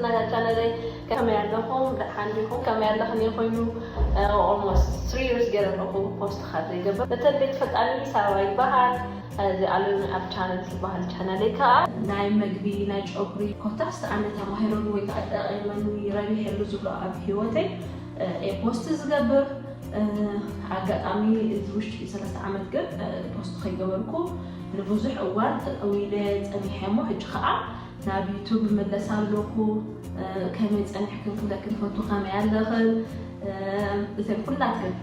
ናታ ቻነለይ ከመይ ኣለኹም? ደሓን ዲኹም? ከመይ ኣለኽን? እየ ኮይኑ almost three years ገይረ ኣለኹ ፖስት ካብ ዘይገብር። ነተን ቤት ፈጣኒ ሳባ ይበሃል። እዚ ኣሉን ኣብ ቻነል ዝበሃል ቻነለይ ከዓ ናይ መግቢ፣ ናይ ጨጉሪ ኮታስ ኣነ ተማሂረሉ ወይ ከዓ ጠቒመኒ ረቢሐሉ ዝብሎ ኣብ ህይወተይ እየ ፖስት ዝገብር። ኣጋጣሚ እዚ ውሽጢ ሰለስተ ዓመት ግን ፖስት ከይገበርኩ ንብዙሕ እዋን ጠጠው ኢለ ፀኒሐ እሞ ሕጂ ከዓ ናብ ዩቱብ እምለስ ኣለኹ። ከመይ ፀኒሕክን ክብለክን ፈቱ ከመይ ኣለኽን? እተን ኩላትክን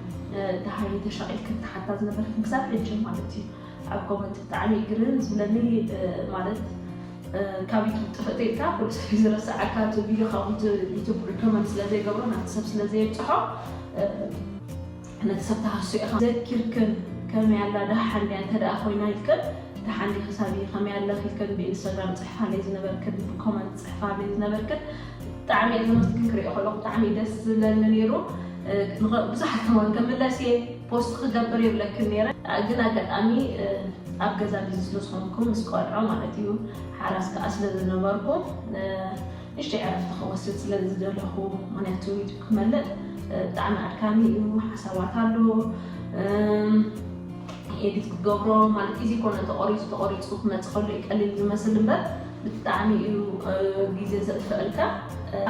ደሃይ ተሻቒልክን ትሓታ ዝነበርክን ክሳብ ሕጂ ማለት እዩ ኣብ ኮመንት ብጣዕሚ ግርም ዝብለኒ ማለት ካብ ዩቱብ ጥፍእ ኢልካ ኩሉ ሰብ ዝረስዓካ እቲ ቪድዮ ካብ ዩቱብ ሪኮመንድ ስለ ዘይገብሮ ናብቲ ሰብ ስለ ዘየብፅሖ ነቲ ሰብ ተሃስዮ ኢኻ ዘኪርክን ከመይ ኣላ ደሓን ድያ እንተ ደኣ ኮይና ኢልክን ደሓን ዲኺ ሳቢ ከመይ ኣለኺ ኢልክን ብኢንስታግራም ፅሕፋለይ ዝነበርክን ብኮመንት ፅሕፋለይ ዝነበርክን ብጣዕሚ እየ ዘመስግን ክሪኦ ከለኹ ብጣዕሚ ደስ ዝብለኒ ነይሩ። ብዙሓት ከማን ከምለስ እየ ፖስት ክገብር ይብለክን ነይረ ግን ኣጋጣሚ ኣብ ገዛ ቢዚ ስለ ዝኾንኩ ምስ ቆልዑ ማለት እዩ ሓራስ ከዓ ስለ ዝነበርኩ ንእሽተይ ዕረፍቲ ክወስድ ስለ ዝደለኹ ምክንያቱ ዩቱብ ክመልእ ብጣዕሚ ኣድካሚ እዩ። ሓሳባት ኣሎ ኤዲት ክትገብሮ ማለት ኢዚ ኮነ ተቆሪፁ ተቆሪፁ ክመፅእ ከሎ እዩ ቀሊል ዝመስል እምበር ብጣዕሚ እዩ ግዜ ዘጥፍአልካ።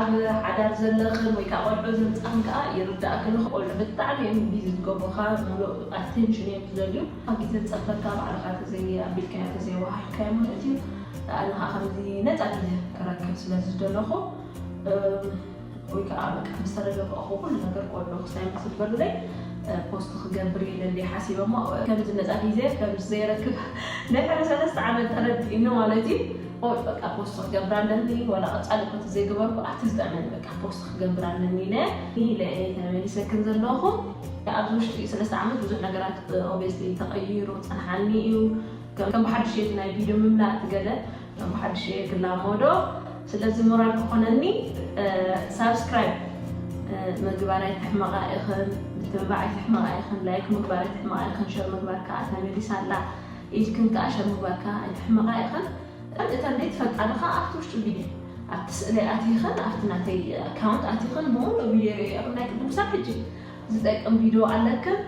ኣብ ሓዳር ዘለኽን ወይ ከዓ ቆልዑ ዘምፃኽን ከዓ ይርዳእክን። ቆልዑ ብጣዕሚ እዮም ቢዚ ዝገብሩኻ ሙሉእ ኣቴንሽን እዮም ዝደልዩ። ኣብ ግዜ ዝፀበካ ባዕልኻ ተዘይኣቢልካዮ ተዘይወሃብካዮ ማለት እዩ። ኣነ ከዓ ከምዚ ነፃ ግዜ ክረክብ ስለ ዝደለኹ ወይ ከዓ በቃ ምስ ተረጋጋእኹ ኩሉ ነገር ቆልዑ ክሳይ ምስ ዝበሉለይ ፖስት ክገብር ኢለ እንደ ሓሲበ እሞ ከምዚ ነፃ ግዜ ከምዚ ዘይረክብ ናይ ሓደ ሰለስተ ዓመት ተረዲእኒ ማለት እዩ። ኦይ በቃ ፖስት ክገብር ኣለኒ ዋላ ቀፃሊ ኮት ዘይገበርኩ ኣቲ ዝጠመን በቃ ፖስት ክገብር ኣለኒ ኢለ ኢለ እየ ተመሊሰክን ዘለኹ። ኣብዚ ውሽጢ ሰለስተ ዓመት ብዙሕ ነገራት ኦብስሊ ተቐይሩ ፀንሓኒ እዩ። ከም ብሓድሽ እየ ናይ ቪድዮ ምምላእ ትገለ ከም ብሓድሽ እየ ክላመዶ። ስለዚ ሞራል ክኾነኒ ሳብስክራይብ ምግባር ኣይትሕመቓ ኢኽን፣ ምትብባዕ ኣይትሕመቓ ኢኽን፣ ላይክ ምግባር ኣይትሕመቓ ኢኽን፣ ሸር ምግባር ከዓ ተመሊሳ ኣላ ኢልክን ከዓ ሸር ምግባር ከዓ ኣይትሕመቓ ኢኽን። እተን ዘይትፈልጣ ከዓ ኣብቲ ውሽጢ ቪድዮ ኣብቲ ስእለይ ኣቲኽን ኣብቲ ናተይ ኣካውንት ኣቲኽን ብምሉእ ቪድዮ ሪኦ ኢኽን ናይ ቅድም ሳብ ሕጂ ዝጠቅም ቪድዮ ኣለክን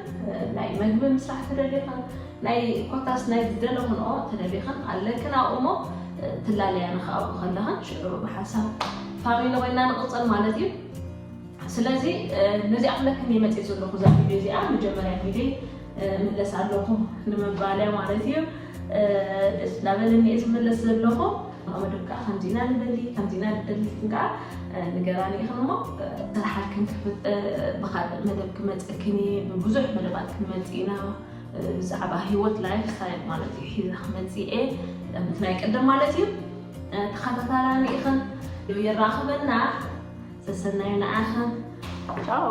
ናይ መግቢ ምስራሕ ተደሊኽን ናይ ኮታስ ናይ ዝደለኽንኦ ተደሊኽን ኣለክን ኣብኡ እሞ ትላለያ ንክኣብኡ ከለኽን ሽዑ ብሓሳብ ፋሚሊ ኮይና ንቕፅል ማለት እዩ። ስለዚ ነዚኣ ክብለክን እየ መፅእ ዘለኹ እዛ ቪድዮ እዚኣ መጀመርያ ቪድዮ ምለስ ኣለኹ ንምባልያ ማለት እዩ። ደስ እናበለኒ እየ ዝምለስ ዘለኹ። መደብ ከዓ ከምዚና ንደሊ ከምዚና ንደሊ ኢልክን ከዓ ንገራኒ ኢኽን እሞ ስራሓትክን ክፍጥ ብካልእ መደብ ክመፀክን እየ። ብብዙሕ መደባት ክንመፅእ ኢና። ብዛዕባ ህይወት ላይፍ ስታይል ማለት እዩ ሒዘ ክመፅእ እየ። ምት ናይ ቅድም ማለት እዩ። ተኸታታላኒ ኢኽን የራኽበና። ሰሰናዩ ንዓኽን። ቻው።